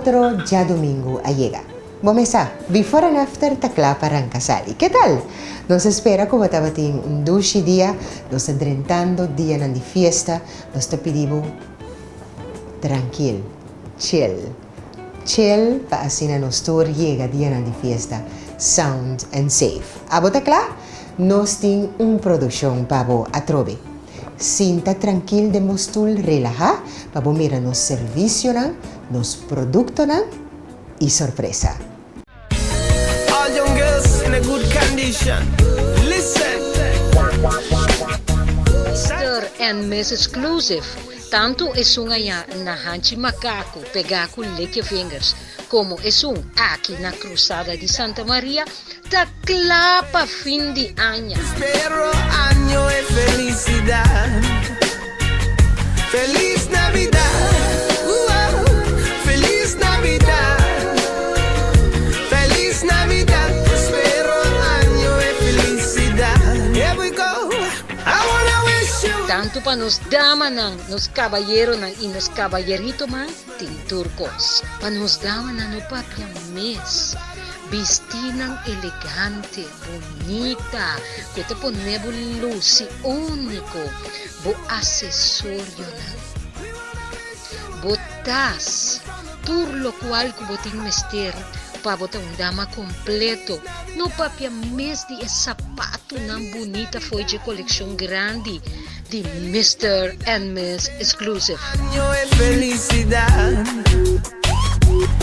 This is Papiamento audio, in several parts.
Otro djadumingu a yega. Bo mesa, Before and After ta kla pa ranka sali. Ke tal? Nos a spera ku bo tabatin un dushi dia. Nos ta drentando dianan di fiesta. Nos ta pidi bo trankil, chill, chill pa asina nos tur yega dianan di fiesta sound and safe. Abo ta kla? Nos tin un produkshon pa bo atrobe. Sinta trankil den bo stul relahá pa bo mira nos servisionan, nos produktonan i sorpresa. All young girls in a good condition, listen. Mister and Miss Exclusive, tantu esun aya na Hanchi Makaku pegá ku Lick Your Fingers komo esun aki na Krusada di Santa Maria, ta kla pa fin di aña. Prospero año e felicidad Feliz Navidad uh-oh Feliz Navidad Feliz Navidad Prospero año e felicidad Here we go I wanna wish you Tantu pa nos damanan, nos kabayeronan i nos kabayeritoman tin tur kos. Pa nos damanan no papia mes. Bistinan elegante, bunita, ku ta pone bo lusi úniko, bo asesorionan, bo tas, tur lokual ku bo tin mester pa bo ta un dama kompleto. No papia mes di e sapatunan bunita fo'i dje kolekshon grandi di Mister and Miss Exclusive. Año e felicidad.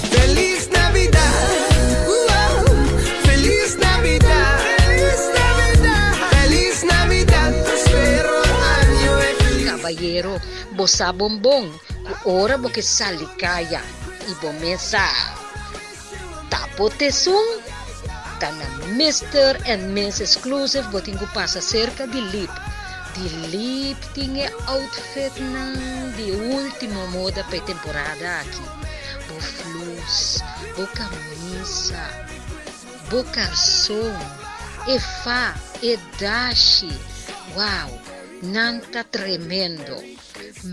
Feliz Navidad, uh-oh, Feliz Navidad, Feliz Navidad, Feliz Navidad, Prospero año e feliz. Cabayero, bo sa bon bon cu ora bo ke sali caya y bo mesa ta bo tesun, ta na Mister and Miss Exclusive bo tin cu pasa cerca di Lip. Di Lip tin e outfitnan di ultimo moda pa e temporada aki. Bo flus, bo camisa, bo carson, e fa, e dashi. Wow, nan ta tremendo.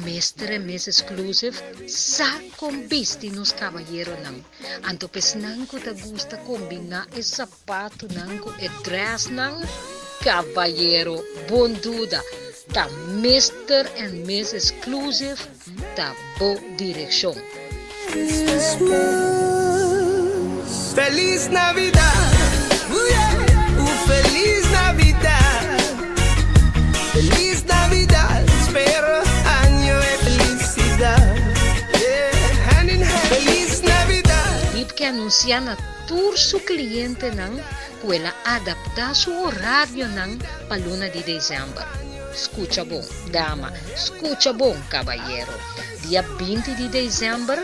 Mister and Miss Exclusive sa con bisti nos cabayeronan. Anto p'esnan cu ta gusta combina e sapatunan cu e dressnan, cabayero, bon duda, ta Mister and Miss Exclusive ta bo direccion. Feliz Navidad, uh feliz Navidad, feliz Navidad, spero año e felicidad, yeah, hand in hand, feliz Navidad. Lip ke anunsiá na tur su klientenan ku el a adaptá su orarionan pa luna di desèmber. Skucha bon, dama, skucha bon, kabayero. Dia 20 di desèmber,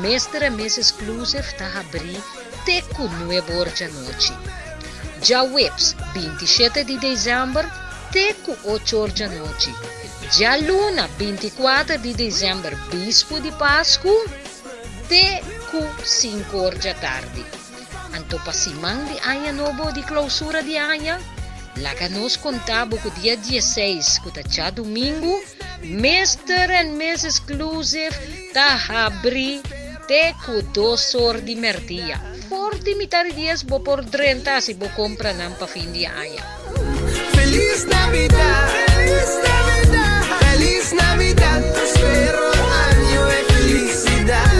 Mister and Miss Exclusive ta habrí te ku nuebe or djanochi. Djaweps 27 di desèmber te ku ocho or djanochi. Djaluna 24 di desèmber bispu di Pasku te ku sinku or djatardi. Anto pa siman di Aña Nobo di klousura di aña, laga nos konta bo ku dia dieseis ku ta djadumingu, Mister and Miss Exclusive ta habri te ku dos or di merdia. For di mitar di dies bo por drenta hasi bo kompranan pa fin di aña. Feliz Navidad, Feliz Navidad, Feliz Navidad, prospero año e felicidad.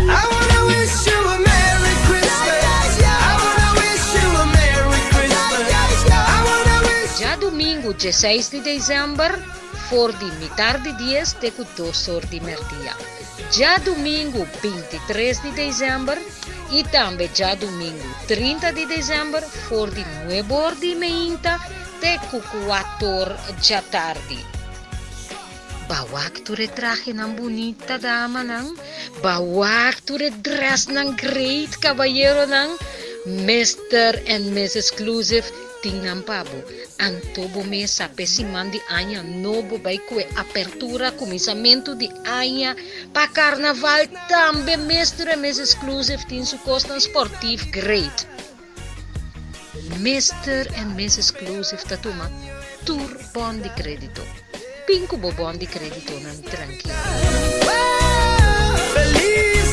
I wanna wish you a Merry Christmas, I wanna wish you a Merry Christmas, I wanna wish. Djadumingu dieseis di desèmber for di mitar di dies te ku dos or di mèrdia. Djadumingu 23 di desèmber i tambe djadumingu 30 di desèmber for di nuebe or di meinta te ku kuator djatardi. Bawak tur e trahenan bunita damanan, bawak tur e dressnan great kabayeronan, Mister and Miss Exclusive tin nan pa bo. Anto bo mesa p'e siman di aña nobo bai ku e apertura kuminsamentu di aña pa karnaval tambe Mister and Miss Exclusive tin su kosnan sportief great. Mister and Miss Exclusive ta tuma tur bon di kredito. Bin ku bo bon di kreditonan trankil. Feliz.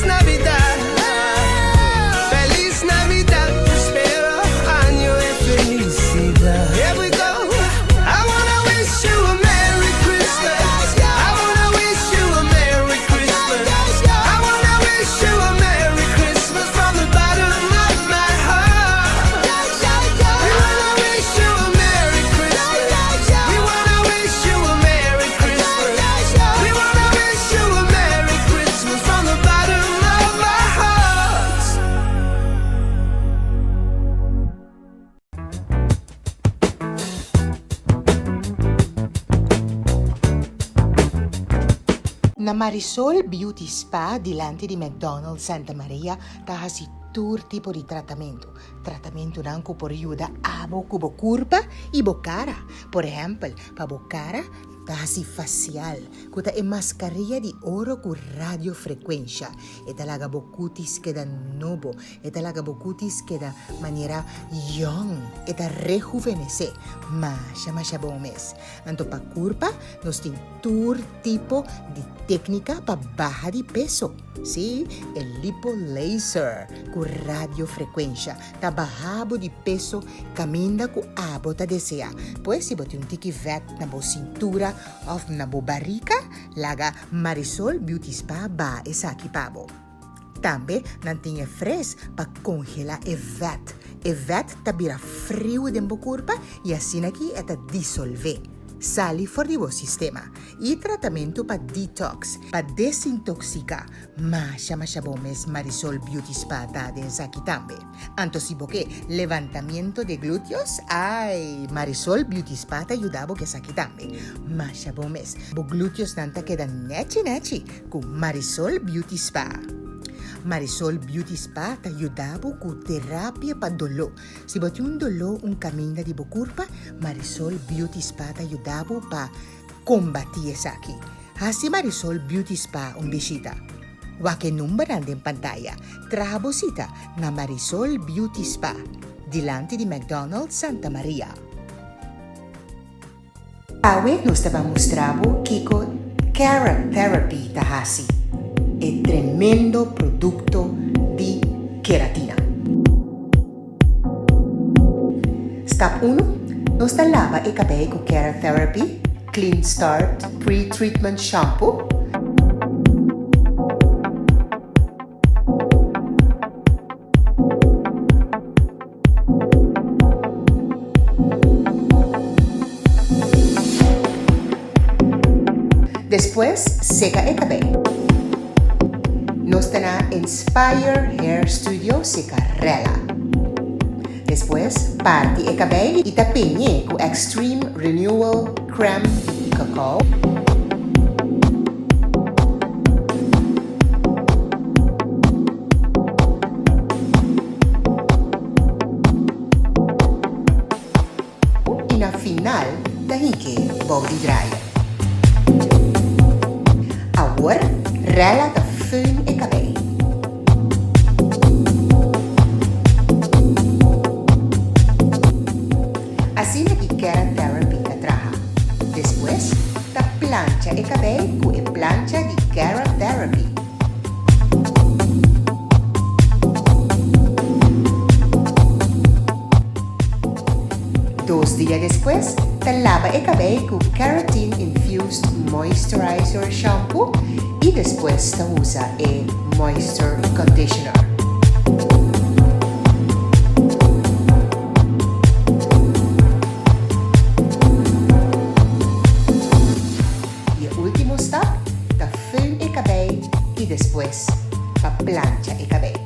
Na Marisol Beauty Spa dilanti di McDonald's Santa Maria ta hasi tur tipo di tratamentu. Tratamentunan ku por yuda abo ku bo kurpa i bo kara. Por ehèmpel, pa bo kara ta hasi fasial, ku ta e maskaria di oro ku radiofrekuensha. E ta laga bo kutis keda nobo, e ta laga bo kutis keda manera yòn, e ta rehuvenesé. Masha masha bon mes. Anto pa kurpa nos tin Tur tipo di téknika pa baha di peso. Sí, e lipolaser ku radiofrekuensha ta baha bo di peso kaminda ku abo ta deseá. Pues si bo tin un tiki vèt na bo sintura òf na bo barika, laga Marisol Beauty Spa baha esaki pa bo. Tambe nan tin e fres pa kongelá e vèt. E vèt ta bira friu den bo kurpa i asina ki e ta disolvé, sali for di bo sistema. I tratamentu pa detox, pa desintoksiká. Masha masha bon mes Marisol Beauty Spa ta den esaki tambe. Anto si bo ke levantamiento de glúteos, ai, Marisol Beauty Spa ta yuda bo ku esaki tambe. Masha bon mes. Bo glúteosnan ta keda nèchi nèchi. Ku Marisol Beauty Spa. Marisol Beauty Spa ta yuda bo ku terapia pa doló. Si bo tin un doló un kaminda di bo kurpa, Marisol Beauty Spa ta yuda bo pa kombatí esaki. Hasi Marisol Beauty Spa un bishita. Wak e numbernan den pantaya. Traha bo sita na Marisol Beauty Spa, dilanti di McDonald's Santa Maria. Awe nos ta ban mustra bo kiko Keratherapy ta hasi, e tremendo produkto di keratina. Stap unu, Nos ta laba e kabei ku Keratherapy Clean Start Pre-Treatment Shampoo. Despues seka e kabei. Nos ta na Inspire Hair Studio seka rela. Despues parti e kabei i ta peñ'é ku Extreme Renewal Crème di cacao. I na final ta hink'é bou di draier. Awor Rella ta föhn e kabei. Asina ki Keratherapy ta traha. Despues ta plancha e kabei ku e plancha di Keratherapy. Dos dia despues ta laba e kabei ku Keratin Infused Moisturizer Shampoo i despues ta usa e Moisture Conditioner. I e ultimo stap ta föhn e kabei i despues pa plancha e kabei.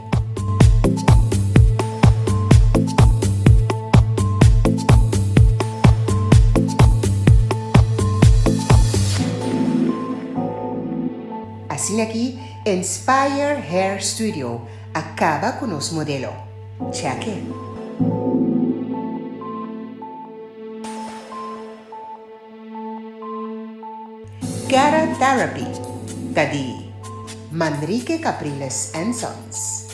Asina ki Inspire Hair Studio a kaba ku nos modelo. Check it! Kera Therapy ta di Manrique Capriles and Sons.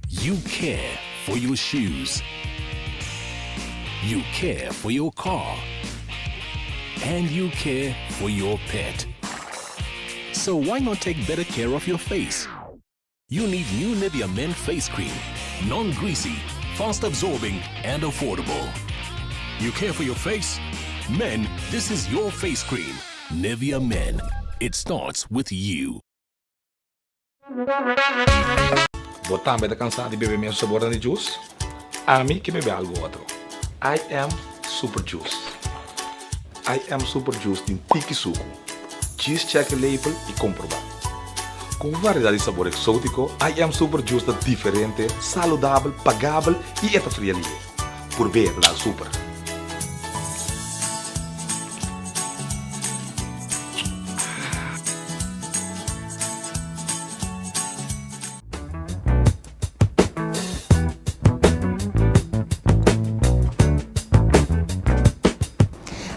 You care for your shoes. You care for your car. And you care for your pet. So why not take better care of your face? You need new Nivea Men Face Cream. Non-greasy, fast absorbing and affordable. You care for your face? Men, this is your face cream. Nivea Men. It starts with you. Bo tambe ta cansá di bebe mesun sabornan di juice? Ami ke bebe algo otro. I am Super Juice. I am Super Juice tin tiki suku. Djis check e label i komprobá. Ku un variedat di sabor eksótiko, I am Super Juice ta diferente, saludabel, pagabel i e ta fria lihe. Purb'é, ta dal super.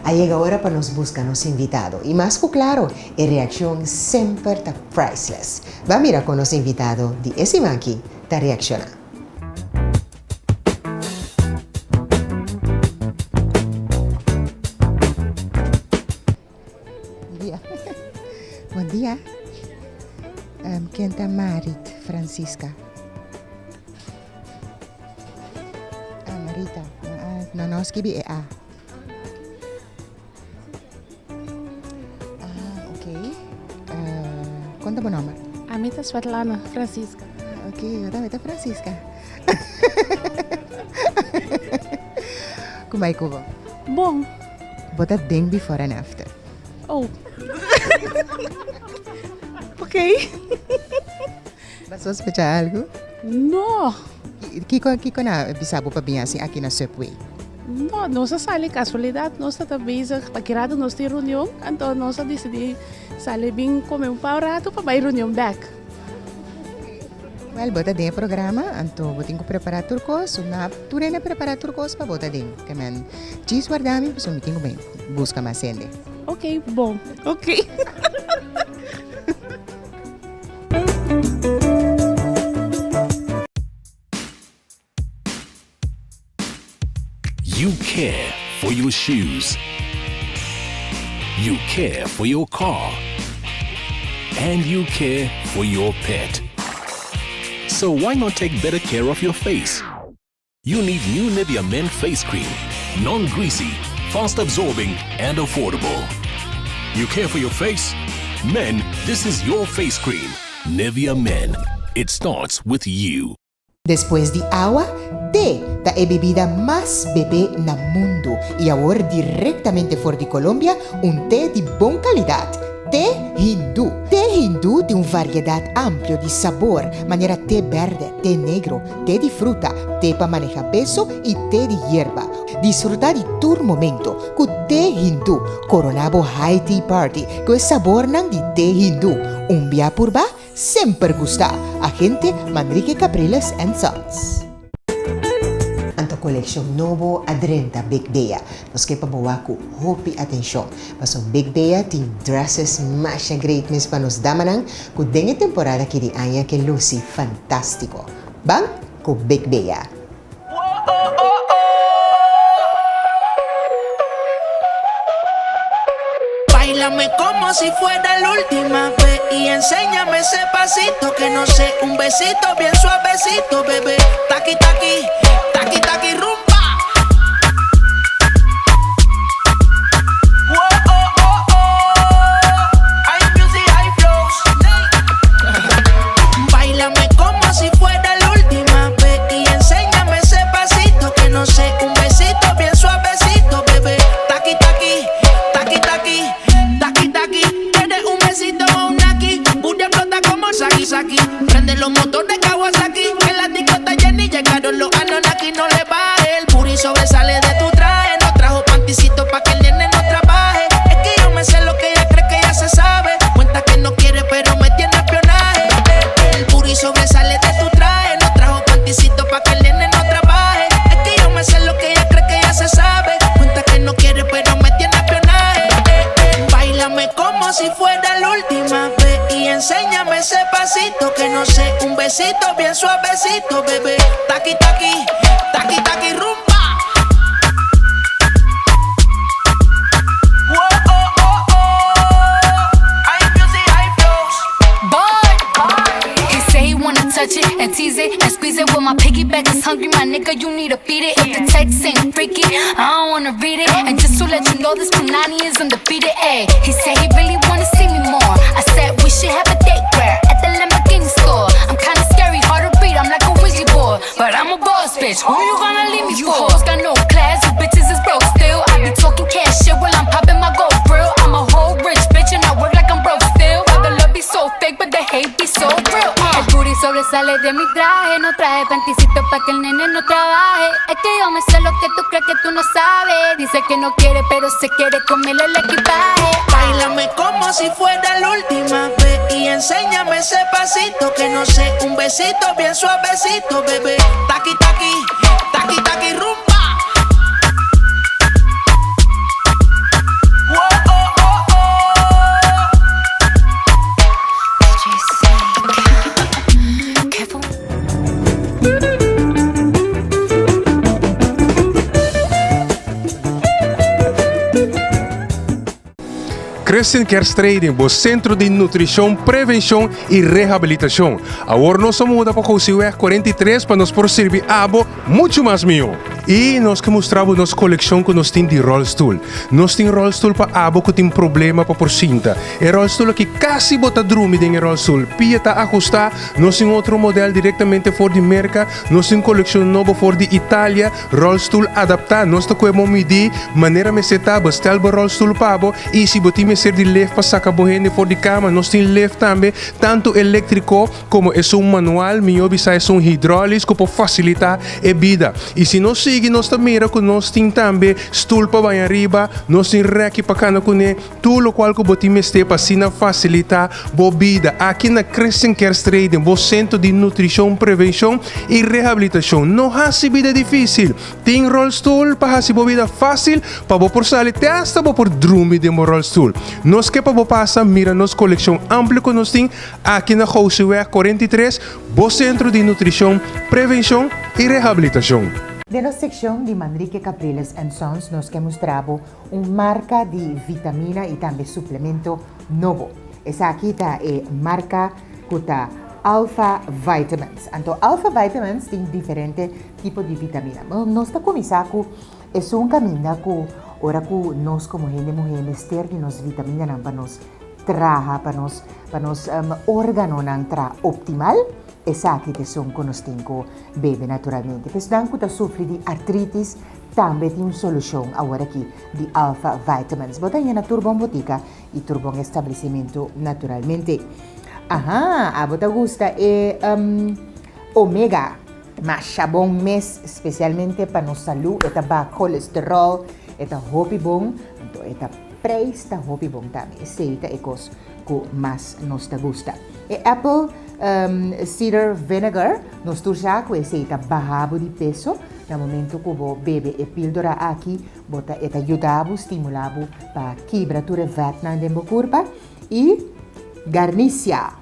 A yega ora pa nos busca nos invitado y mas cu claro e reaccion semper ta priceless. Ba mira con nos invitado di e siman aki ta reacciona. Bon dia. Bon dia. Ken ta Marit Francisca? Ah, Marita. No, no skibi e A. Ah, ok. Kon ta bo nomber? Ami ta Svetlana Francisca. Ah, ok, yo tambe ta Francisca. Kuma i ku bo? Bon. Bo ta den before and after. Oh. Ok. Bo a sospecha algu? No. Kiko kiko na bisa bo pa bin hasi aki na Subway? No, nos a sali casualidad, nos ta ta bezig, pa ki rato nos tin reunion, anto nos a dicidi sali bin come un par rato pa bay reunion bek. Wel, bo ta den e programa, anto bo tin cu prepara tur cos, na tur hende a prepara tur cos pa bo ta den. Ke men djis warda mi pasobra mi tin cu bay busca mas hende. Ok, bon, ok. You care for your shoes. You care for your car. And you care for your pet. So why not take better care of your face? You need new Nivea Men Face Cream. Non-greasy, fast absorbing and affordable. You care for your face? Men, this is your face cream. Nivea Men. It starts with you. Despues di awa, te ta e bebida mas bebé na mundu i awor direktamente for di Colombia un te di bon kalidat, te hindú. Te hindú tin un variedat amplio di sabor, manera te bèrdè, te negro, te di fruta, te pa maneha peso i te di yerba. Disfrutá di tur momento ku te hindú. Koroná bo high tea party ku e sabornan di te hindú. Un bia purba, Semper gusta, agente Manrique Capriles and Sons. Anto kolekshon nobo a drenta Big Bea. Nos ke pa bo wak ku hopi atenshon. Pasobra Big Bea tin dresses masha great mes pa nos damanan ku den e temporada aki di aña ke lusi fantástiko. Ban ku Big Bea! Bailame como si fuera la última vez y enséñame ese pasito que no sé, un besito bien suavecito, bebé. Taqui taqui, taqui taqui rumba. Bailame como si fuera la última vez y enséñame ese pasito que no sé, un besito bien suavecito, bebé. Taqui taqui, taqui taqui, taqui taqui. Quieres un besito o un aquí, Booty explota como Saki Saki. Prende los motores Kawasaki. En la discota Jenny llegaron los Anunnaki, no le baje. El booty sobresale de tu traje. No trajo panticito pa' que el nene no trabaje. Es que yo me sé lo que ella cree que ya se sabe. Cuenta que no quiere, pero me tiene espionaje. El booty sobresale de tu traje. No trajo panticito pa' que el nene no trabaje. Es que yo me sé lo que ella cree que ya se sabe. Cuenta que no quiere, pero me tiene espionaje. Bailame como si fuera la última vez y enséñame ese pasito que no sé, un besito bien suavecito, bebé. Taqui taqui, taqui taqui rumba. He say he wanna touch it and tease it and squeeze it. Well, my piggyback is hungry, my nigga, you need to feed it. If the text ain't freaky, I don't wanna read it. And just to let you know, this Punani is undefeated. Ayy, he said he really wanna see me more. I said we should have a date where at the Lamborghini store. I'm kinda scary, hard to read. I'm like a Ouija board, but I'm a boss bitch. Who you gonna leave me for? You got no class, you bitches is broke still. I be talking cash shit while I'm popping my gold grill. I'm a whole rich bitch and I work like I'm broke still. Why the love be so fake, but the hate be so real? El booty sobresale. sale de mi traje. No traje panticito pa' que el nene no trabaje. Es que yo me sé lo que tú crees que tú no sabes. Dice que no quiere, pero se quiere comerle el equipaje. Báilame como si fuera la última vez y enséñame ese pasito que no sé, un besito bien suavecito, bebé. Taqui taqui, taqui taqui rumba. Whoa, oh, oh, oh. DJ Snake. Careful. Christian Cares Trading, bo sentro di nutrishon, prevenshon i rehabilitashon. Awor nos a muda pa Gosiweg 43 pa nos por sirbi abo muchu mas mihó. I nos ke mustra bo nos kolekshon ku nos tin di ròlstul. Nos tin ròlstul pa abo ku tin problema pa por sinta. E ròlstul aki kasi bo ta drumi den e ròlstul. Pia ta ahustá. Nos tin otro modèl direktamente for di Merka. Nos tin kolekshon nobo for di Italia. Rolstoel adaptá, Nos ta koe bo midí manera mester ta, bestel bo rolstoel pa bo i si bo tin mester di lef pa saka bo hende for di kama, nos tin lef tambe, tantu eléktriko komo esun manual, mihó bisa esun hidrólis ku por fasilitá e bida. I si nos sigui nos ta mira ku nos tin tambe stul pa baña riba, nos tin rèki pa kana kuné, Tur lokual ku bo tin mester pa asina fasilitá bo bida aki na Christian Care Street den bo sentro di nutrishon, prevenshon i rehabilitashon. No hasi bida difísil. Tin rolstoel pa hasi bo bida fásil pa bo por sali te asta bo por drumi den bo rolstoel. Nos ke pa bo pasa mira nos kolekshon amplio ku nos tin aki na Goudseweg 43, bo sentro di nutrishon, prevenshon i rehabilitashon. Den nos sekshon di Manrique Capriles and Sons nos ke mustra bo Un marka di vitamina i tambe suplemento nobo. Esaki ta e marka ku ta Alpha Vitamins. Anto Alpha Vitamins tin diferente tipo di vitamina. Nos ta kuminsá ku esun kaminda ku ora ku nos komo hende muhé mester di nos vitaminanan pa nos traha, pa nos pa nos órganonan traha optimal, esaki ta esun ku nos tin ku bebe naturalmente. Pa esnan ku ta sufri di artritis, Tambe tin un solushon awor aki di Alpha Vitamins. Bo ta haña na tur bon botika i tur bon establesimentu naturalmente. Aha, abo ta gusta e omega. Masha bon mes, spesialmente pa nos salú. E ta baha kolesterol, e ta hopi bon, anto e ta prijs ta hopi bon tambe. Esei ta e kos ku mas nos ta gusta. E apple cider vinegar, nos tur sa ku esei ta baha bo di peso. Na momento ku bo bebe e píldora aki, bo ta e ta yuda bo, stimulá bo pa kibra tur e vètnan den bo kurpa. I garnisia!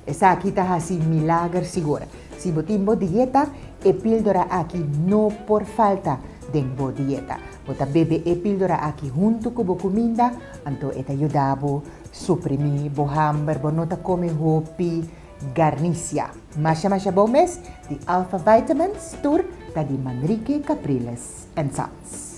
Esaki ta hasi milager sigur. Si bo tin bo dieta, e píldora aki no por falta den bo dieta. Bo ta bebe e píldora aki huntu ku bo kuminda, anto e ta yuda bo suprimí bo hamber, bo no ta kome hopi. Garnisia. Masha masha bon mes di Alpha Vitamins tur ta di Manrique Capriles and Sons.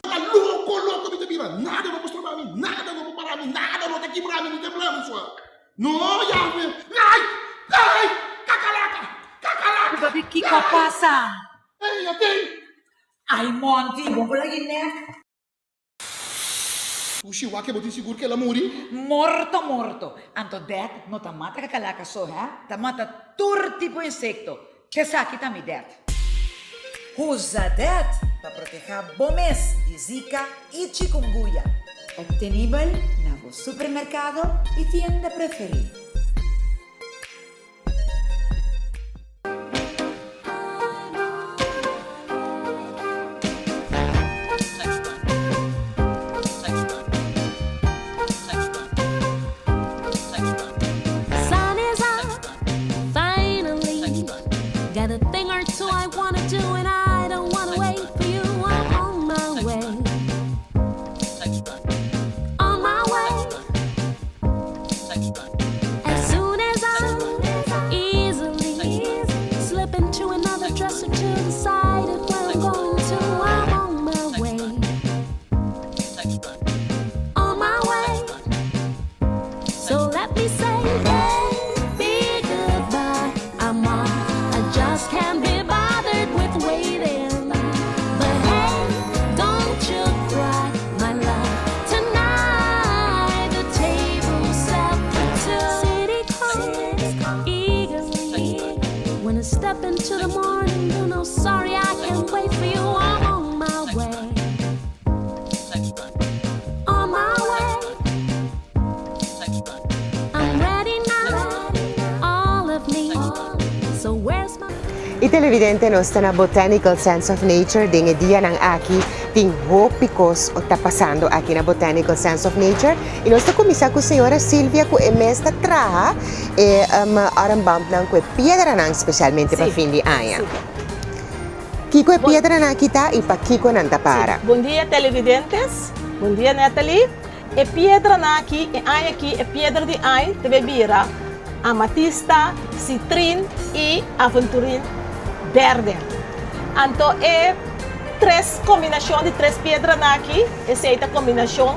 Ta loko loko mi ta bira nada no por stroba mi nada no por para mi nada no ta kibra mi mi ta bla mi sua no Yahwe ay ay kakalaka kakalaka Papi kiko a pasa? Ey atey. Ay Monty bo por a nek. Ushi wak bo tin sigur ku el a muri? Morto morto. Anto det no ta mata kakalaka so he, ta mata tur tipo insekto. Esaki ta mi det. Usa det pa protehá bo mes di Zika i Chikungunya. Obtenibel na bo supermerkado i tienda preferí. Sun is up, finally. Got a thing or two I wanna do, and I don't wanna wait for you. I'm on my way. On my way. As soon as I easily slip into another dress or two, decided where I'm going to, I'm on my way. On my way. So let me say, baby, goodbye. I'm off. I just can't be bothered with waiting. But hey, don't you cry, my love. Tonight the table's set for two. City calls eagerly. When I step into the morning, you know, sorry I can't wait for you. I'm on my way. On my way. I'm ready now, all of me. So where's my E televidente nos ta na Botanical Sense of Nature den e dianan aki tin hopi kos ta pasando aki na Botanical Sense of Nature y nos ta cuminsa cu señora Silvia cu e mes ta traha e um, armbandnan cu e piedranan specialmente pa fin di aña. Kiko e piedranan aki ta y pa kiko nan ta para? Bon dia televidentes, bon dia Natalie. E piedranan aki, e aña aki, e piedra di aña ta bay bira amatista, citrin y aventurin berde. Anto e tres combinacion di tres piedranan aki, esey ta combinacion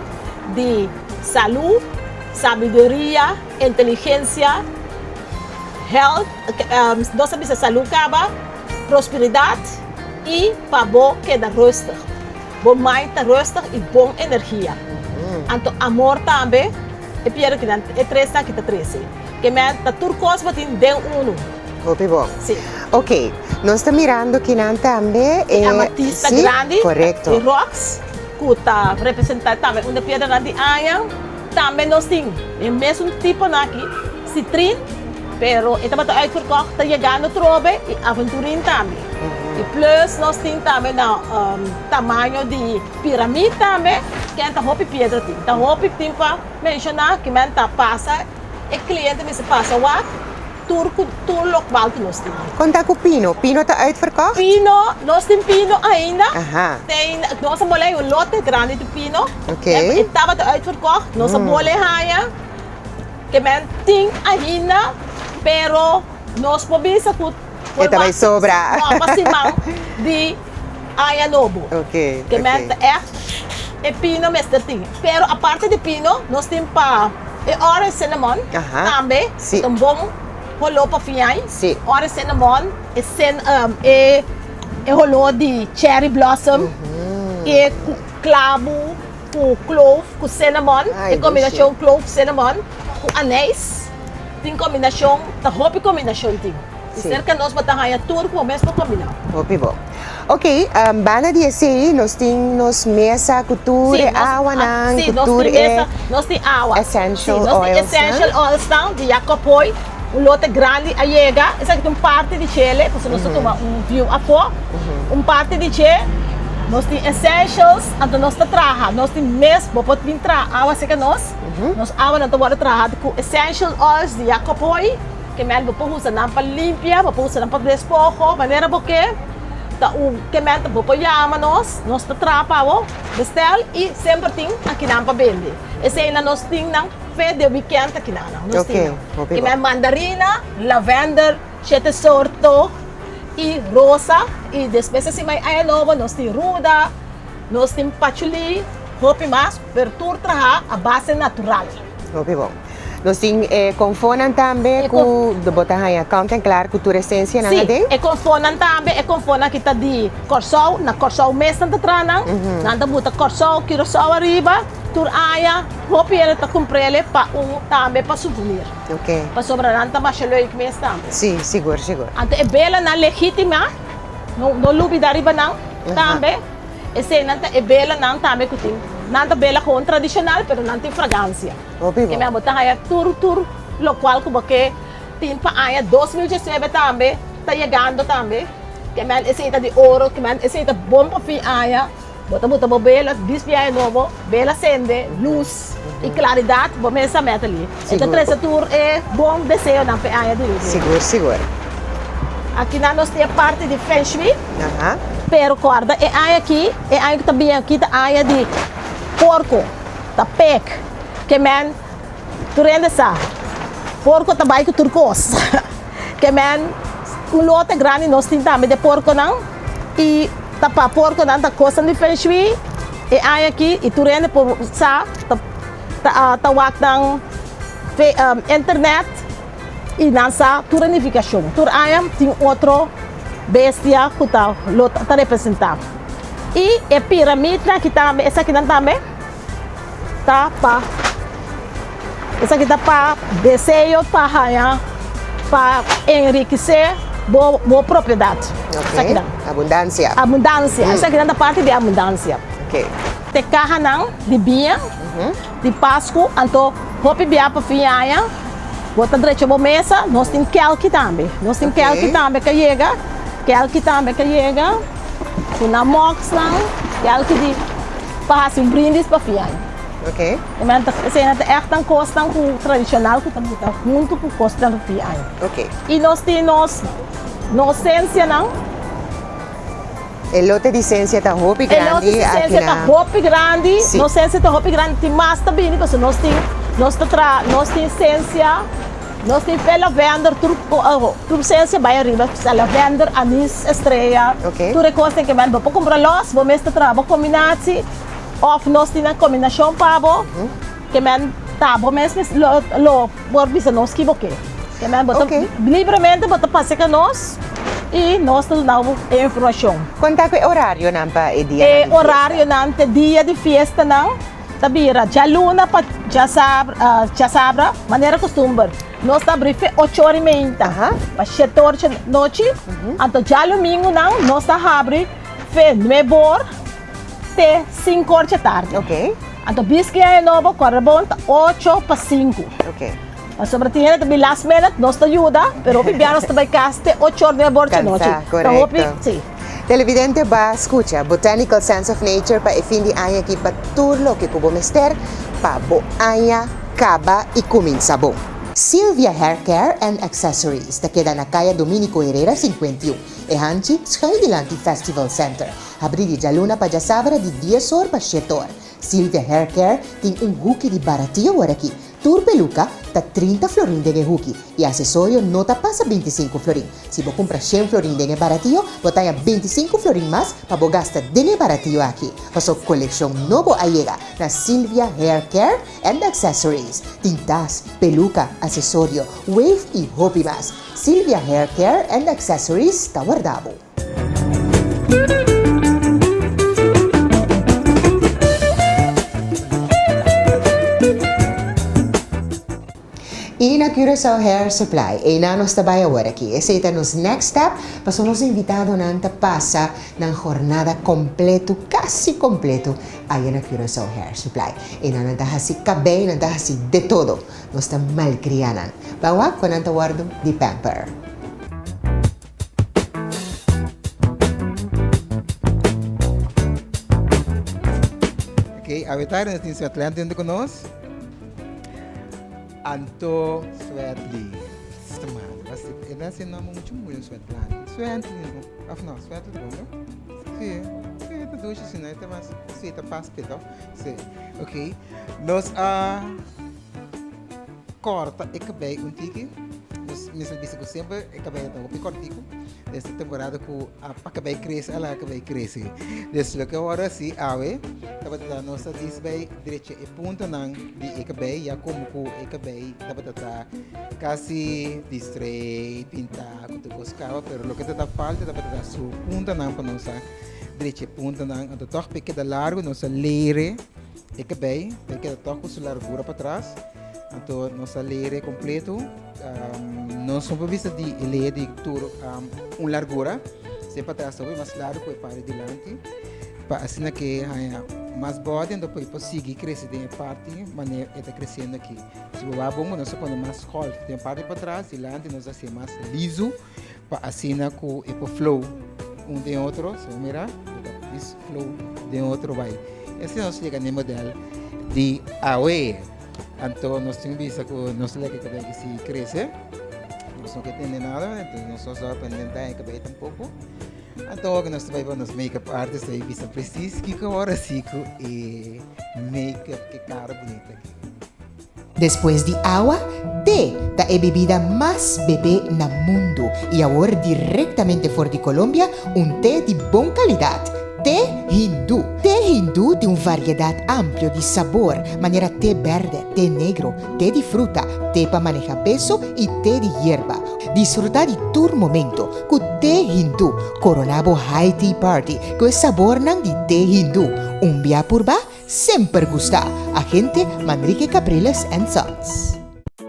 di salud, sabiduria, inteligencia, health, nos ta bisa salud caba, prosperidad y pa bo keda rustig. Bo mind ta rustig y bon energia. Anto amor tambe, e piedra kinan, e tresnan aki ta trece. Ke men ta tur cos bo tin den uno. Hopi bon. Si. Ok, nos ta mirando kinan tambe E amatista si, grandi, correcto. e rocks, cu ta representa tambe un di e piedranan di aña. Tambe nos tin e mesun tiponan aki, citrin, pero e tabata uitverkocht, ta yegando trobe, y aventurin tambe. Y plus nos tin tambe na tamaño di piramid tambe, ken ta hopi piedra tin. Ta hopi tin pa menciona, kimen ta pasa, e cliente mester pasa wak tur cu tur locual cu nos tin. Con ta cu pino? Pino ta uitverkocht? Pino, nos tin pino ainda. Aha. Tin, nos a bole un lote grandi di pino. Ok. E tabata uitverkocht, nos a bole haya. Ke men tin ainda, pero nos por bisa cu E ta bay sobra. No, pa siman di aña nobo. Ok, Ke men ta echt e pino mester tin. Pero aparte di pino, nos tin pa e orange cinnamon tambe. Si. Ta un bon holó pa fiai. Si. Orange cinnamon, e cin, e e holó di cherry blossom, e ku klabu, ku clove, ku cinnamon, Ay, e kombinashon clove cinnamon ku anijs. Tin kombinashon, ta hopi kombinashon tin. I serka nos bo ta haña tur ku bo mes por kombiná. Hopi bo. Ok, banda di esei nos tin nos mesa ku tur e awanan, ku tur e nos tin awa. essential Sí, nos tin oils essential oils nan di Jacob Hooi. Un lote grandi a yega. Esaki ta un parti di chele, pasobra nos ta tuma un view afó. Un parti di dje, nos tin essentials, anto nos ta traha. Nos tin mes, bo por bin traha awa serka nos. Nos awanan ta wòrdu traha ku essential oils di Jacob Hooi. Ke mel bo por usa nan pa limpia, bo por usa nan pa despoho, manera bo ke. Ta un ke mel bo por yama nos, nos ta traha pa bo, bestel i semper tin akinan pa bende. Eseinan nos tin nan fe de weekend akinan nan nos tin nan. Ke mel mandarina, lavender, shete sorto i rosa i despues asina mai aña nobo nos tin ruda, nos tin pachuli, hopi mas, pero tur traha a base natural. Hopi bon. Nos tin e konfonan tambe ku bo ta haña kant en klar ku tur esensianan aden. Sí, e konfonan tambe, e konfonan ki ta di Kòrsou, na Kòrsou mes nan ta traha nan. Nan ta buta Kòrsou, Curaçao ariba, tur aña hopi hende ta kumpr'el pa un tambe pa suvenir. Ok. Pasobra nan ta masha leuk mes tambe. Sí, sigur, sigur. Anto e belanan legítima. No no lubida riba nan tambe. Eseinan ta e belanan tambe ku tin. Nan ta bela gewoon tradishonal pero nan tin fragansia. Hopi bon. Bo ta haya tur tur lokual ku bo ke tin pa aña 2019 tambe ta yegando tambe. Ke men esei ta di oro, ke men esei ta bon pa fin aña. Bo ta buta bo bela, bisbi aña nobo, bela sende, lus i klaridat, bo mes a mete li. E ta trese tur e bon deseonan pa e aña di riba. Sigur, sigur. Akinan nos tin e parti di Feng Shui. Pero kòrda e aña aki, e aña ku ta bini aki ta aña di porko, ta pek. Ke men tur hende sa, porko ta bai ku tur kos. Ke men un lote grandi nos tin tambe di e porkonan i ta pa porkonan ta kosnan di Feng Shui e aña aki i tur hende por sa ta ta wak nan internet. I nan sa tur e nifikashon. Tur aña tin otro bestia ku ta lo ta representá. I e piramidnan aki tambe, esakinan tambe ta pa esaki ta pa deseo pa haña pa enrikisé bo bo propiedat. Oke, abundansia. Abundansia. Esakinan ta parti di abundansia. Oke. Te kahanan di biña. Di Pasku, anto hopi bia pa fin aña, bo ta drecha bo mesa, nos tin kelki tambe. Nos tin kelki tambe ka yega, kelki tambe ka yega, ku nan moksnan, kelki di pa hasi un brindis pa fin aña. Ok. E men ta, esei nan ta ègt nan kosnan ku tradishonal ku ta buta huntu ku kosnan pa fin aña. Ok. I nos tin nos, nos sensianan. E lote di sensia ta hopi grandi E lote di sensia ta hopi grandi. Si. Nos sensia ta hopi grandi. Tin mas ta bini pasobra nos tin, nos ta traha, nos tin sensia, nos tin fe lavender, tur, tur sensia bai ariba. Lavender, anis, estrella. Ok. Tur e kosnan ke men. Bo por kumpra los, bo mes ta traha bo kombinatsi òf nos tin nan kombinashon pa bo. Ke men ta bo mes lo, lo por bisa nos ki bo ke. Ke men bo ta libremente bo ta pasa ke nos i nos ta duna bo e informashon. Kon ta ku e orarionan pa e dianan di fiesta? E orarionan te dia di fiestanan ta bira djaluna pa djasabra manera kustumber. Nos ta abri fe ocho ora i meinta pa shete ora djanochi. Anto djalumingunan nos ta habri fe nuebe or. te sinku or dje tardi. Ok. Anto biski aña nobo kòrda bon ta ocho pa sinku. Ok. Pasobra tin hende ta bin last minute, nos ta yuda, pero hopi bia nos ta bai kas te ocho or nuebe or dje nochi. Kansa, Ta hopi, korekto. si. Televidente ba skucha Botanical Sense of Nature pa e fin di aña aki pa tur loke ku bo mester pa bo aña kaba i kuminsa bon. Sylvia Hair Care and Accessories ta keda na Kaya Dominico Herrera 51, e hanchi schuin dilanti Festival Center. Habrí di djaluna pa djasabra di dies or pa shet or. Sylvia Hair Care tin un huki di baratio ora aki. Tur peluka ta 30 florin den e huki i asesorio no ta pasa 25 florin. Si bo kumpra shen florin den e baratio, bo ta haña 25 florin mas pa bo gasta den e baratio aki. Paso kolekshon nobo a yega na Sylvia Hair Care and Accessories. Tin tas, peluka, asesorio, wave i hopi mas. Sylvia Hair Care and Accessories ta warda bo. I na Curaçao Hair Supply, einan nos ta bai awor aki. Esei ta nos next step, pasobra nos invitadonan ta pasa nan jornada kompleto, kasi kompleto, aya na Curaçao Hair Supply. Einan nan ta hasi kabei, nan ta hasi de todo. Nos ta malkria nan. Ban wak ku nan ta wòrdu di pamper. Ok, awe tarde nos tin Swetley dentro cu nos. Anto Swetley. Esta madre, was dit? E na nombre mucho moeilijk, Swetley. Swetley, of no, Swetley bon, no? Sí, sí, ta dushi, sí, no, ta mas, sí, ta pas p'e, toch? Sí, ok. Nos a Corta e cabei un tiki. Nos mester bisa cu semper e cabei ta hopi cortico. Esta temporada cu a pa cabei crece, a laga cabei crece. Dus loke awor haci awe tabata ta nos ta dis bay drecha e puntanan di e cabei ya como cu e cabei tabata ta casi di straight, pinta cu tur cos caba pero loke ta ta falta tabata ta su puntanan pa nos a drecha e puntanan. Anto toch p'e keda largo nos a lere. E cabei ta keda toch cu su largura patras. Anto nos a lere completo. Um, nos no por bisa di lere di tur um, un largura. Esei patras ta hopi mas largu ku e parti dilanti pa asina ke e haña mas body anto pa e por sigui krese den e parti manera e ta kresiendo aki. Si bo wak bon nos ta pone mas golf den e parti patras, dilanti nos ta hasié mas lizu pa asina ku e por flow un den otro. Si bo mira e ta bis flow den otro bai. Asina nos yega na e model di awe. Anto nos tin bisa ku nos leke kabei ki sigui krese. Nos no ke tende nada, anto nos no sa pendiente e kabei tampoko. Anto awor nos ta bai pa nos makeup artist ta bisa precies kiko awor asi ku e makeup ke kara bunita aki. Despues di awa, te ta e bebida mas bebé na mundu i awor direktamente for di Colombia un te di bon kalidat, te hindú. Te hindú tin un variedat amplio di sabor, manera te bèrdè, te negro, te di fruta, te pa maneha peso i te di yerba. Disfrutá di tur momento ku te hindú. Koroná bo high tea party ku e sabornan di te hindú. Un bia purba, semper gustá! Agente Manrique Capriles and Sons.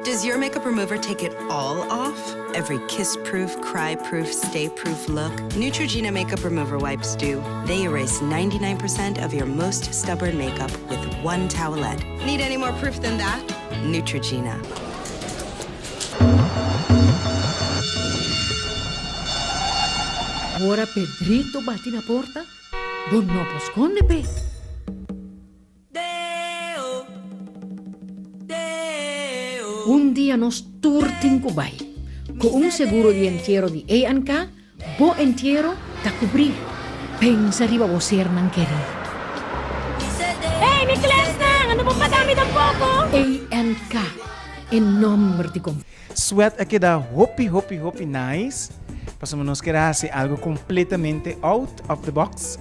Does your makeup remover take it all off? Every kiss-proof, cry-proof, stay-proof look? Neutrogena makeup remover wipes do. They erase 99% of your most stubborn makeup with one towelette. Need any more proof than that? Neutrogena. Ora Pedrito bati na porta, bo no por skonde p'e. Un dia nos tur tin ku bai. Ku un seguro di entiero di ANK, bo entiero ta kubrí. Pensa riba bo sernan kerí. Hey, mi klèsnan, ando bo paga mi tampoko? ANK, e nòmber di konfiansa. Sweat a keda hopi hopi hopi nice pasobra nos kier a hasi algo completamente out of the box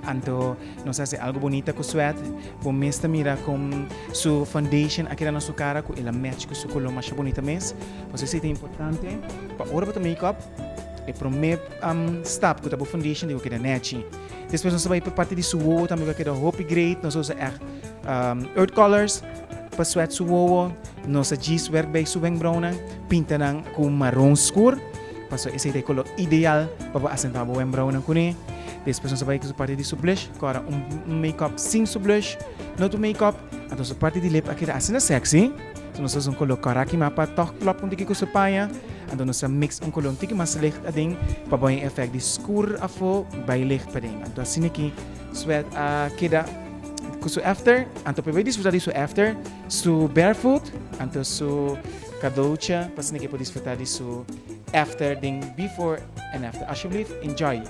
anto nos a hasi algo bonita cu Sweat bo mes ta mira con su foundation a keda na su cara cu el a match cu su color masha bonita mes pasobra esey ta importante pa ora bo ta make up e prome stap cu ta bo foundation di bo keda nechi despues nos a bay pa parti di su wowo tambe cu a keda hopi great nos a usa echt earth colors pa Sweat su wowo. Nos a djis werk bij su wenkbrauwnan, pinta nan ku maron skur, pasobra esei ta e kolor ideal pa bo asentá bo wenkbrauwnan kuné. Despues nos a bai ku su parti di su blush, ku ora un make-up sin su blush no ta un make-up. Anto su parti di lip a keda asina sexy, so nos a usa un kolor kòrá kimá pa tòg klòp un tiki ku su paña. Anto nos a mix un kolor un tiki mas licht aden pa bo haña e efèkt di skur afó bai licht paden. Anto asina ki Sweat a keda ku su after, anto pa e bai disfrutá di su after. Su barefoot anto su cadootje pa asina ke por disfruta di su after den before and after. Alsjeblieft enjoy!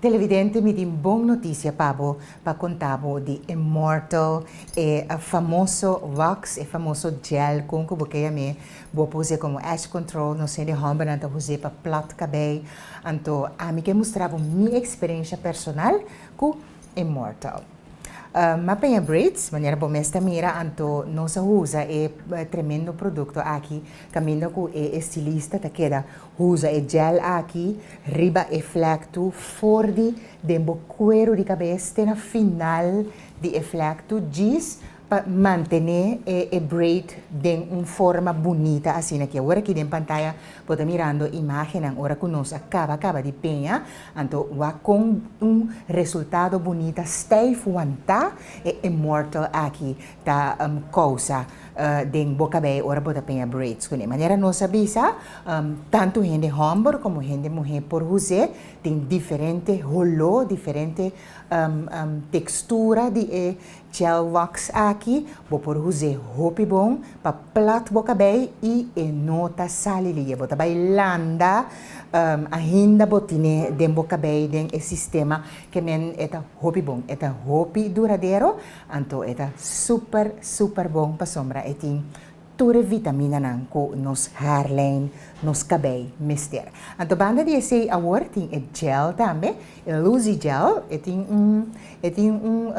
Televidente mi tin bon noticia pa bo pa conta bo di Immortal e famoso wax e famoso gel con cu bo ke yam'e Bo por us'é komo edge control, nos hende hòmbernan ta us'é pa plat kabei. Anto ami ke mustra bo mi eksperensha personal ku Immortal. M'a peña braids, manera bo mes ta mira, anto nos a usa e tremendo produkto aki kaminda ku e estilista ta keda usa e gel aki riba e flèktu for di den bo kueru di kabes te na final di e flèktu djis Pa mantené e e braid den un forma bunita asina ki awor aki den pantaya bo ta mirando imagennan ora ku nos a kaba kaba di peña anto wak kon un resultado bunita stijf wantá e immortal aki ta kousa den bo kabei ora bo ta peña braids kuné. Manera nos a bisa tantu hende hòmber komo hende muhé por huz'é tin diferente holó diferente tekstura di e Gel wax aki bo por us'é hopi bon pa plat bo kabei i e no ta sali liye. Bo ta bai landa ainda bo tine den bo kabei den e sistema ke men e ta hopi bon. E ta hopi duradero anto e ta super super bon pasobra e tin Tur e vitaminanan ku nos haarlijn, nos kabei mester. Anto banda di esei awor tin e gel tambe, e Luzy gel, e tin un, e tin un,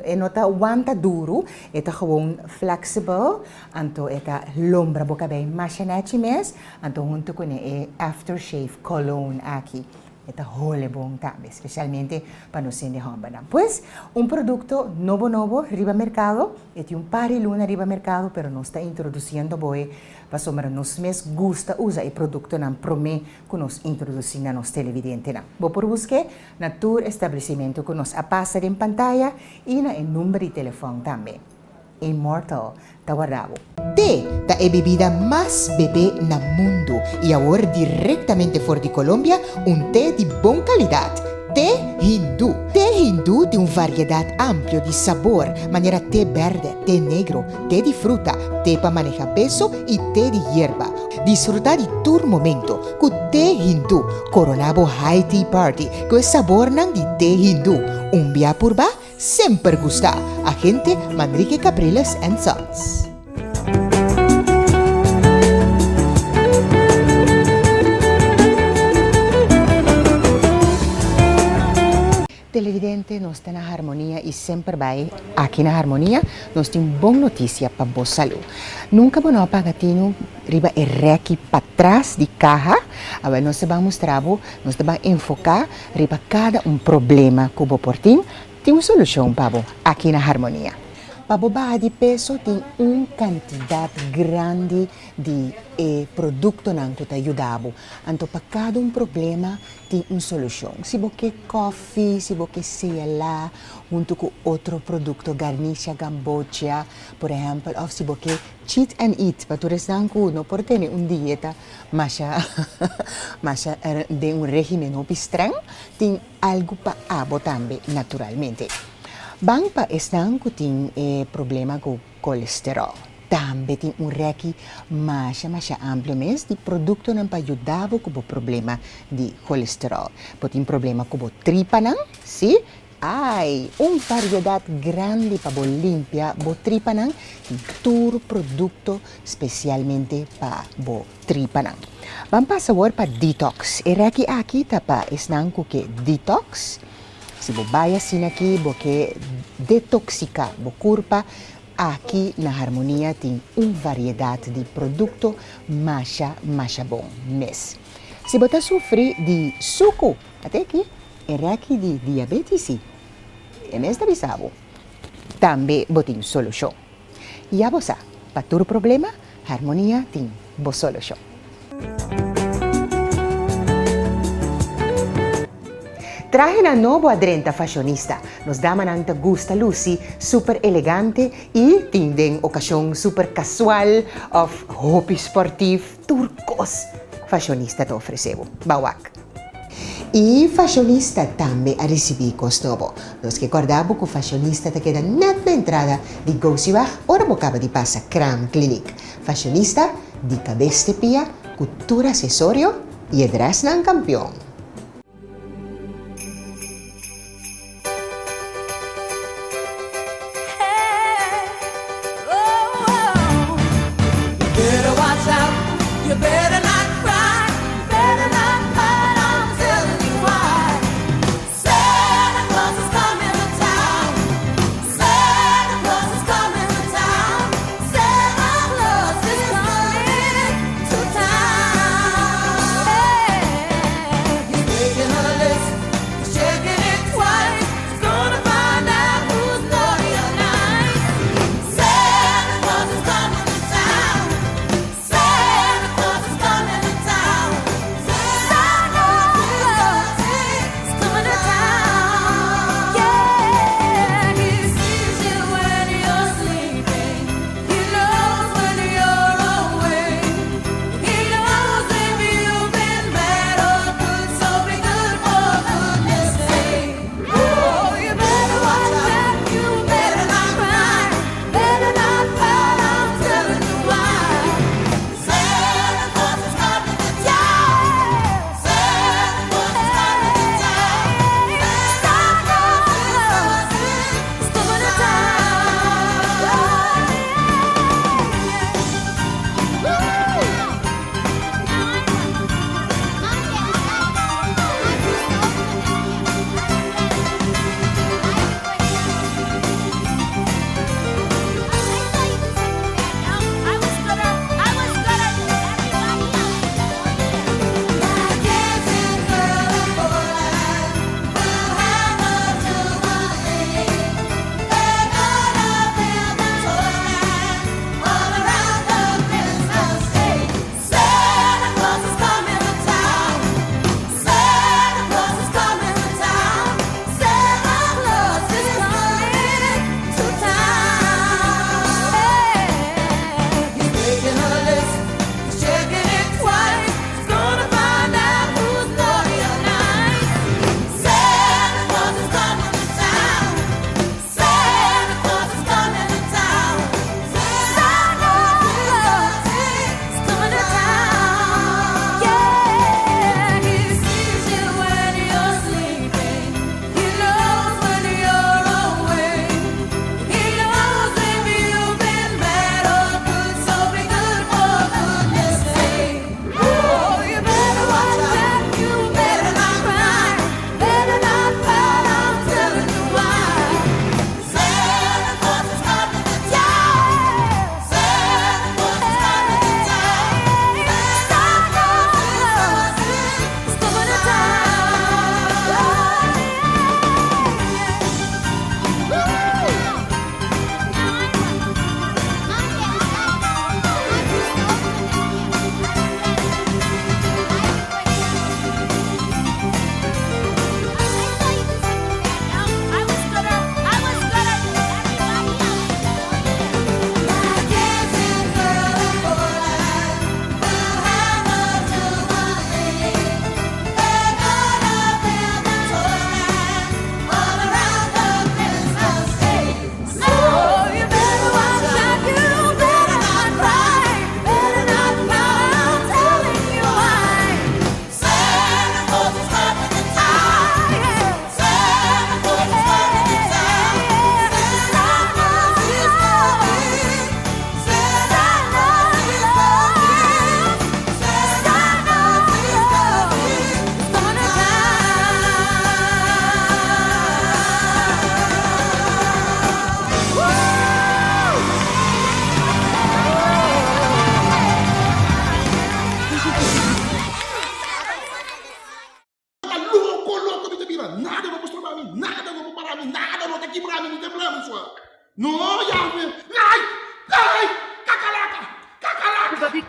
e no ta wanta duru, e ta gewoon flexible, anto e ta lombra bo kabei masha nechi mes, anto hunto kuné e aftershave cologne aki. E ta hole bon tambe, specialmente pa nos hende hombernan. Pues, un producto nobo nobo riba mercado, e tin un par di luna riba mercado, pero nos ta introduciendo bo e pasobra nos mes gusta usa e productonan prome cu nos introduci na nos televidentenan. Bo por busque na tur establecimento cu nos a pasa den pantaya y na e number di telefon tambe. Immortal ta warda bo. Te ta e bebida mas bebé na mundu y awor directamente for di Colombia un te di bon calidad, Te Hindú. Te Hindú tin un variedad amplio di sabor, manera te berde, te negro, te di fruta, te pa maneha peso y te di yerba. Disfruta di tur momento cu Te Hindú. Corona bo high tea party cu e sabornan di Te Hindú. Un bia purba, Semper gusta! Agente Manrique Capriles and Sons. Televidente nos ta na Harmonia y semper bay aki na Harmonia nos tin bon noticia pa bo salud. Nunca bo no a paga tinu riba e reki patras di caha? Awel nos ta ban mustra bo, nos ta ban enfoca Riba kada un problema ku bo por tin, tin un solushon pa bo aki na Harmonia. Pa bo baha di peso tin un kantidat grandi di e produktonan ku ta yuda bo. Anto pa kada un problema tin un solushon. Si bo ke kòfi, si bo ke sela huntu ku otro produkto, garnisha, gambocha, por ehèmpel, òf si bo ke cheat and eat, pa tur esnan ku no por tene un dieta Masha masha den un regimen hopi streng tin algu pa abo tambe naturalmente. Ban pa esnan ku tin e problema ku kolesterol. Tambe tin un reki masha masha amplio mes di produktonan pa yuda bo ku bo problema di kolesterol. Bo tin problema ku bo tripanan, si? Ai, un variedat grandi pa bo limpia bo tripanan tin tur produkto spesialmente pa bo tripanan. Ban pasa awor pa detox. E reki aki ta pa esnan ku ke detox. Si bo bai asina aki bo ke detoksika bo kurpa, aki na Harmonia tin un variedat di produkto masha masha bon mes. Si bo ta sufri di suku, ate aki. E rèki di diabetes si e mes ta bisa bo. Tambe bo tin solushon. Ya bo sa, pa tur problema, Harmonia tin bo solushon. Trahenan nobo a drenta fashionista. Nos damanan ta gusta lusi super elegante i tin den okashon super kasual òf hopi sportif, tur kos fashionista ta ofresé bo. Ba wak. E fashionista tambe a risibí kos nobo. Nos ke kòrda bo ku fashionista ta keda nèt na entrada di Gosiweg ora bo kaba di pasa Kraam Kliniek. Fashionista di kabes te pia ku tur asesorio i e drèsnan kampion.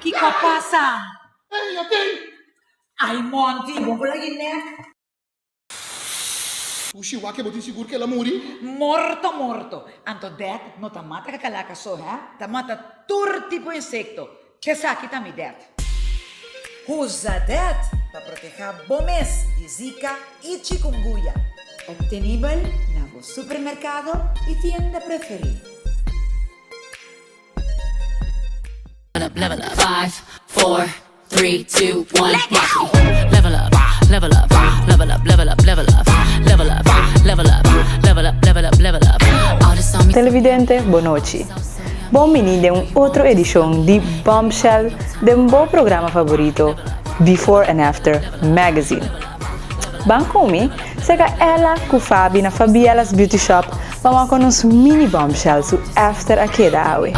Kiko a pasa? Ey, atei! Ay Monty, bo por lagi nek. Pushi wak bo tin sigur ku el a muri? Morto morto. Anto det no ta mata kakalaka so he, ta mata tur tipo insekto. Esaki ta mi det. Usa det pa protehá bo mes di Zika i chikungunya. Obtenibel na bo supermerkado i tienda preferí. Level up, 5, 4, 3, 2, 1, Level up, level up, level up, level up, level up, level up, level up, level up, level up, level up. All this on me. Televidente, bonochi. Bon bini den un otro edishon di Bombshell den bo programa favorito Before and After Magazine. Ban ku mi, seka Ella ku Fabi na Fabiela's Beauty Shop pa wak kon nos mini Bombshell su after a keda awe.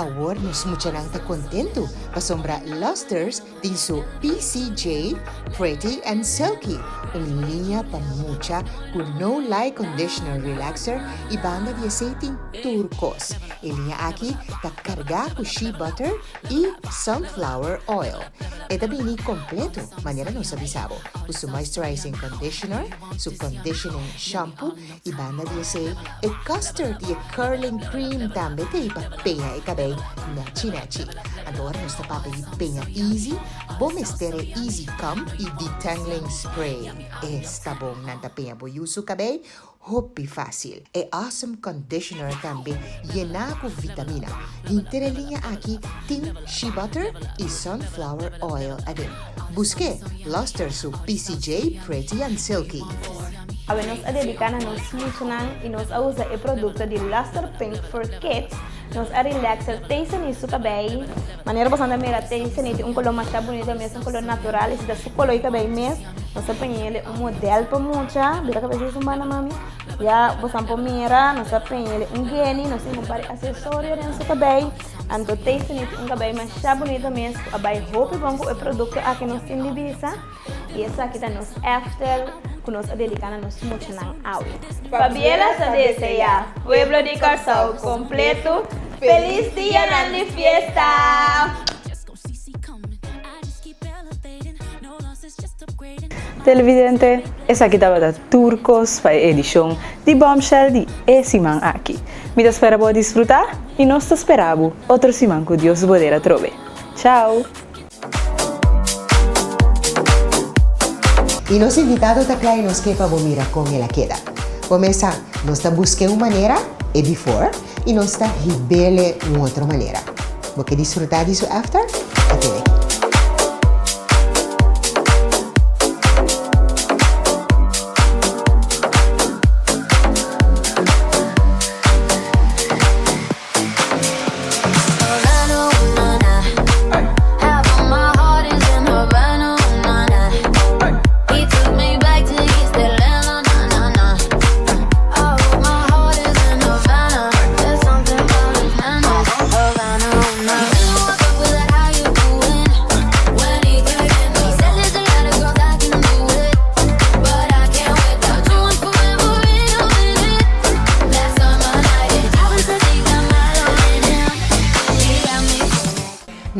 Awor nos muchanan ta kontentu pasobra Luster's tin su PCJ Pretty and Silky, un liña pa mucha ku no lye conditioner relaxer i banda di esei tin tur kos. E liña aki ta kargá ku shea butter i sunflower oil. E ta bini kompleto, manera nos a bisa bo, ku su moisturizing conditioner, su conditioning shampoo i banda di esei e custard i e curling cream tambe ta ei pa peña e kabei nechi nechi. Anto ora nos ta papia di peña easy, bo mester e Easy Comb i Detangling Spray. Esta bon, nan ta peña bo yu su kabei Hopi fásil. E Awesome Conditioner tambe yená ku vitamina. Henter e liña aki tin shea butter i sunflower oil aden. Busk'é, Luster su PCJ Pretty and Silky. Awe nos a dediká na nos muchanan i nos a usa e produkto di Luster Pink for Kids. Nos a relaxer Tayson su kabei. Manera boso a mira Tayson tin un koló masha bunito mes, un koló natural. Esei ta su koló di kabei mes. Nos ta peñele un model pa mucha. Bira cabeza di su banda, mami. Ya bosan por mira, nos ta peñele un geni, nos tin un par di accesorio den su cabey. Anto Tayson tin un cabey masha bunito mes cu a bay hopi bon cu e producto aki nos tin di bisa. Y esaki ta nos after cu nos a dedica na nos muchanan awe. Fabiela ta desea pueblo di Corsou completo feliz dianan di fiesta! Televidente, esaki tabata tur kos pa e edishon di Bombshell di e siman aki. Mi ta spera bo a disfrutá i nos ta spera bo otro siman ku Dios poder atrobe. Chao! I nos invitado ta kla i nos ke pa bo mira kon el a keda. Bo mesa, nos ta busk'é un manera, e before, i nos ta hib'ele un otro manera. Bo ke disfrutá di su after? Ta tene aki.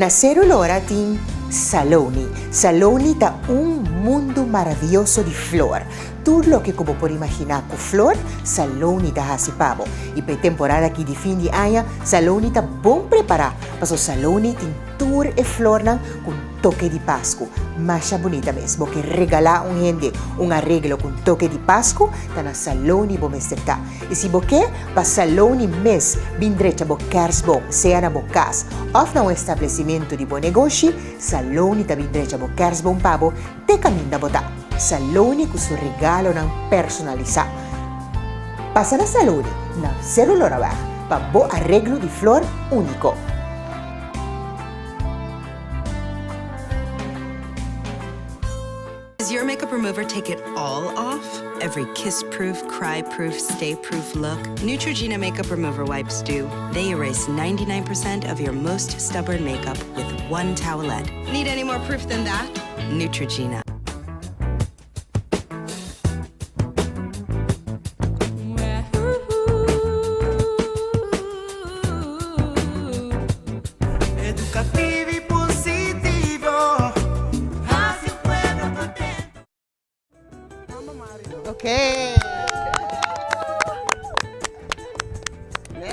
Na Seru Lora tin Saloni. Saloni ta un mundu maravioso di flor. Tur loke ku bo por imaginá ku flor, Saloni ta hasi pa bo. I pa e temporada aki di fin di aña, Saloni ta bon prepará, paso Saloni tin tur e flornan ku un toke di Pasku. Masha bunita mes. Bo ke regalá un hende un areglo ku un toke di Pasku, ta na Saloni bo mester ta. I si bo ke pa Saloni mes bin drecha bo kersboom, sea na bo kas òf na un establesimentu di bo negoshi, Saloni ta bin drecha bo kersboom pa bo te kaminda bo ta. Saloni ku su regalonan personalisá. Pasa na Saloni na Seru Loraweg pa bo areglo di flor úniko. Does your makeup remover take it all off? Every kiss-proof, cry-proof, stay-proof look? Neutrogena makeup remover wipes do. They erase 99% of your most stubborn makeup with one towelette. Need any more proof than that? Neutrogena. Educativo y positivo. Hacia un pueblo contento. Ok.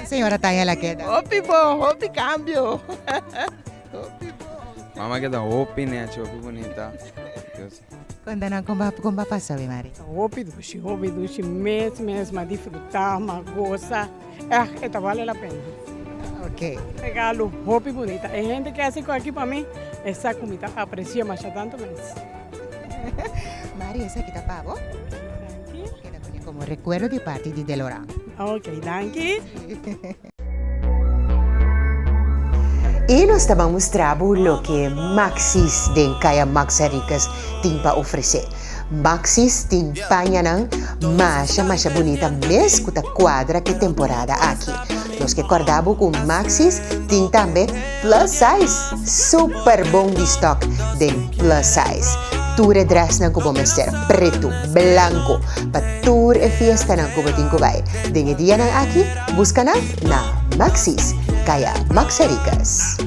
Señora Tania la keda. Hopi bon, hopi cambio. Hopi bon. Mama keda hopi nechi, hopi bunita. Konta nan kon kon ba pasa mi Mari. Hopi dushi, hopi dushi mes mes, m'a disfruta, m'a gosa, echt e ta bale la pena. Ok. Regalo hopi bunita, e hende ke hasi aki pa mi e sa ku mi ta aprecia masha tanto mes. Mari esaki ta pa bo. Danki. Keda pone komo rekuerdo di parti di Delora. Ok, danki. I nos ta ban mustra bo loke Maxis den Kaya Max Henriquez tin pa ofresé. Maxis tin pañanan masha masha bunita mes ku ta kuadra ku e temporada aki. Nos ke kòrda bo ku Maxis tin tambe plus size! Super bon di stòk den plus size. Tur e drèsnan ku bo mester, pretu, blanku, pa tur e fiestanan ku bo tin ku bai den e dianan aki. Busca nan na Maxis, Kaya Max Henriquez.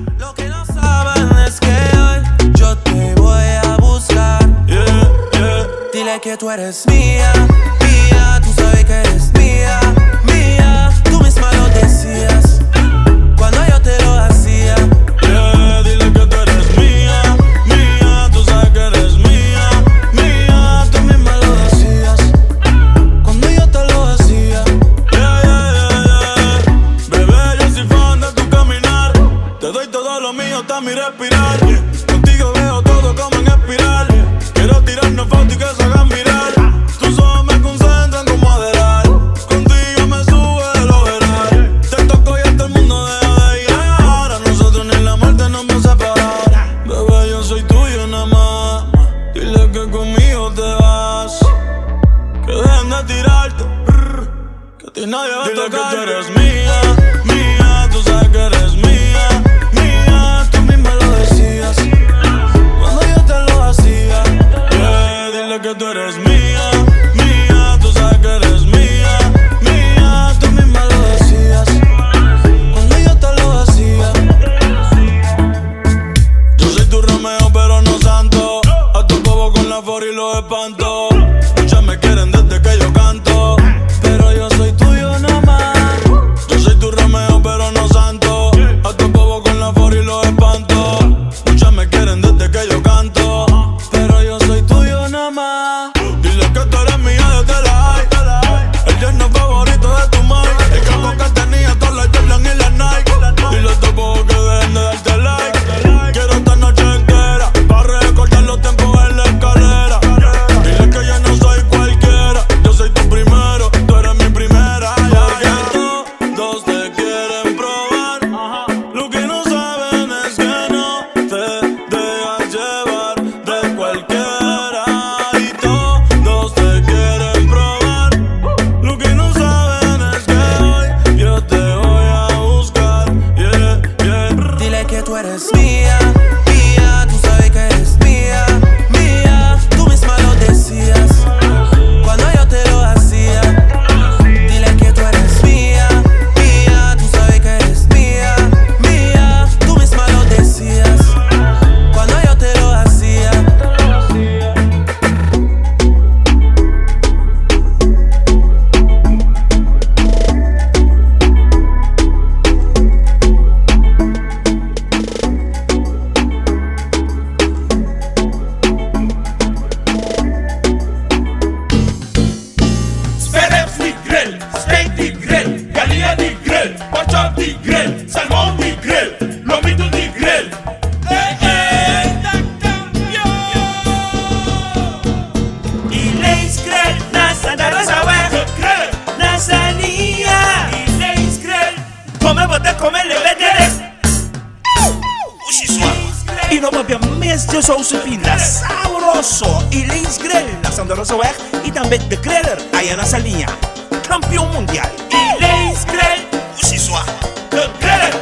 sua. I no papia mes dje sousu pinda sabroso Elaine's Grill na Santa Rosaweg i tambe The Griller aya na Saliña. Kampion mundial Elaine's Grill Dushi sua. The Griller.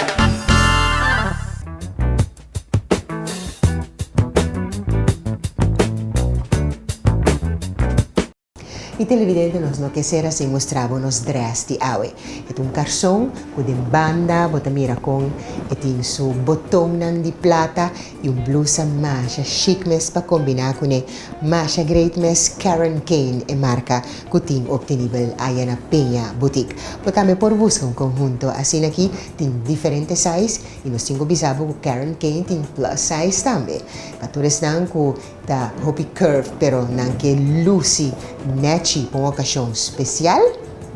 Y televidente nos no ke sera sin mustra bo nos dress di awe. E ta un karson ku den banda bo ta mira kon e tin su botonnan di plata y un blusa masha chic mes pa kombina kuné. Masha great mes Karen Kane e marka ku tin obtenibel aya na Peña Boutique. Bo tambe por buska un konhunto asina aki tin diferente size y nos tin ku bisa bo ku Karen Kane tin plus size tambe. Pa tur esnan ku Ta hopi curve pero nan ke luci nechi pa un ocasion special,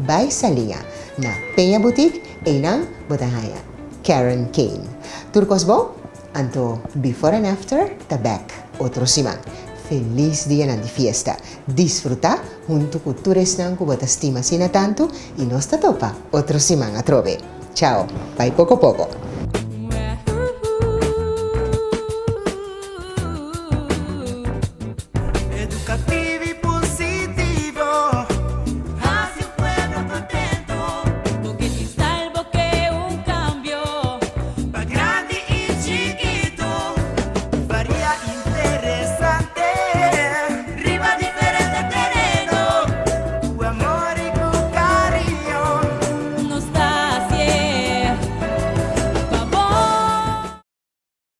bay Saliña na Peña Boutique eynan bo ta haña Karen Kane. Tur cos bon? Anto Before and After ta back otro siman. Feliz dianan di fiesta. Disfruta hunto cu tur esnan cu bo ta stima asina tanto y nos ta topa otro siman atrobe. Chao, bay poco poco.